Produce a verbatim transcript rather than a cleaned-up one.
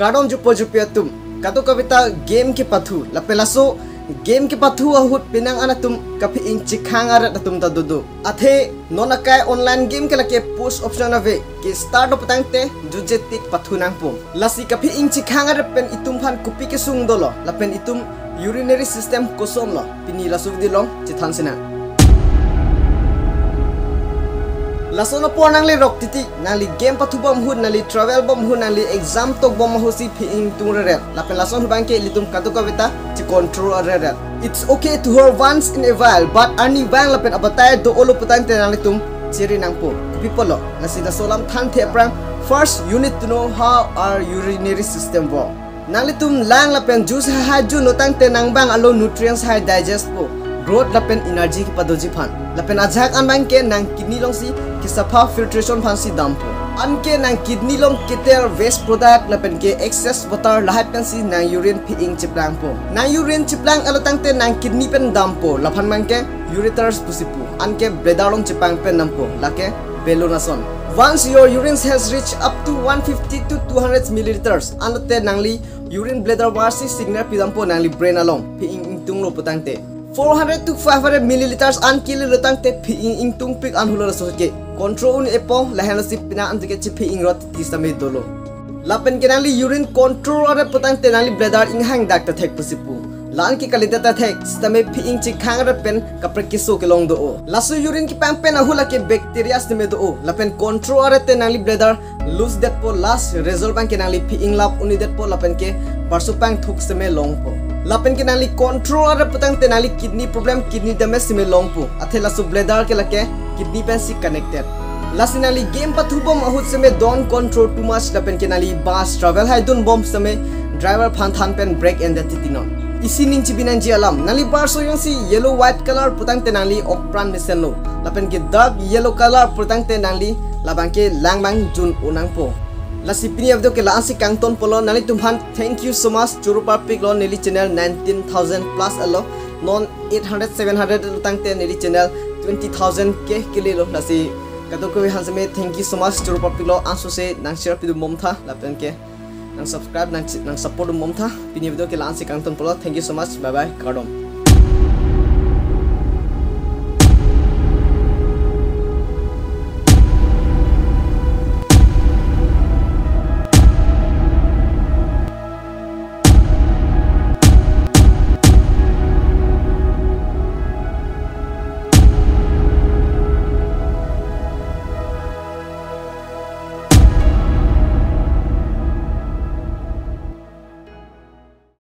Kardom jupo jupi atum. Kadokave ta game kepathu. Lapen laso game kepathu ahut penang an atum kaphi-ing chikhang aret atum ta dodo. Athe non akai online game ke lake push option ave. Ke start lo putangte juje tik pathu nangpo. Lasi kaphi-ing chikhang aret pen itum aphan kopi kesung dolo. Lapen itum urinary system koson lo. Pini laso video along chethan sinang. Laso apor nangli rok titi, nangli game pathu bom ahut, nangli travel bom ahut, nangli exam tok bom ahut si phi-ing tung reret. Lapen laso ahut abangke ilitum kadokave ta che control reret. It's okay to whore once in a while, but arnivang lapen abatai do-olo putangte nanglitum chiri nangpo. Kopi apotlo, lasi laso alam thanthe aphrang, first you need to know how our urinary system work. Nanglitum lang lapen juice hahai junlo tangte nangbang alo nutrients hai digest po, growth lapen energy kepadoji aphan. Lapen ajahak an abangke nang kidney alongsi kesapha filtration aphansi dampo. Anke nang kidney along keter waste product lapen ke excess water lahai pensi nang urine phi-ing cheplangpo. Nang urine cheplang alo tangte nang kidney pen dampo. Laphan abangke ureters pusi pu. Anke bladder along chepang pen dampo. Lake balloon ason. Once your urine has reached up to one fifty to two hundred milliliters, anlote nangli urine bladder varsi signal pidampo nangli brain along phi-ing ingtunglo putangte. Four hundred to five hundred milliliters an kelelo tangte phi-ing ingtungpik an hulo laso ke. Control un-epo lahenlo si pina an tike chephi-ing rot titi sitame dolo. Lapen ke nangli urine control aret putangte nangli bladder inghang dak ta thek pusi pu. La-an ke kalite ta thek, sitame phi-ing chikhang aret pen kaprek keso kelong do-o. Laso urine kepang pen ahut lake bacteria sitame do-o. Lapen control aret te nangli bladder loose detpo, last result abangke nangli phi-ing lap un-edetpo lapen ke barso pangthuk sitame longpo. Lapen ke nangli control aret putangte nangli kidney problem, kidney damage sitame longpo. Athe laso bladder ke lake kidney pensi connected. Lasi nangli game pathu bom ahut sitame don't control too much lapen ke nangli bus travel hai dun bom sitame driver aphan than pen brake endet titi non. Isi ning chibi nangji alam, nangli barso jongsi yellow white color putangte nangli okpran mesenlo. Lapen ke dark yellow color putangte nangli labangke lang abang jun-o nangpo. Lasi pini avideo ke la-ansi kangton polo, nanglitum aphan thank you so much, choro parpiklo, neli channel nineteen thousand plus alo, non eight hundred seven hundred alo tangte neli channel twenty thousand ke kelelo. Lasi kadokave aphan sitame thank you so much, choro parpiklo, ansose nang share pidun bomtha lapen ke nang subscribe, nang, nang support dun bomtha. Pini avideo ke la-ansi kangton polo, thank you so much, bye bye, kardom.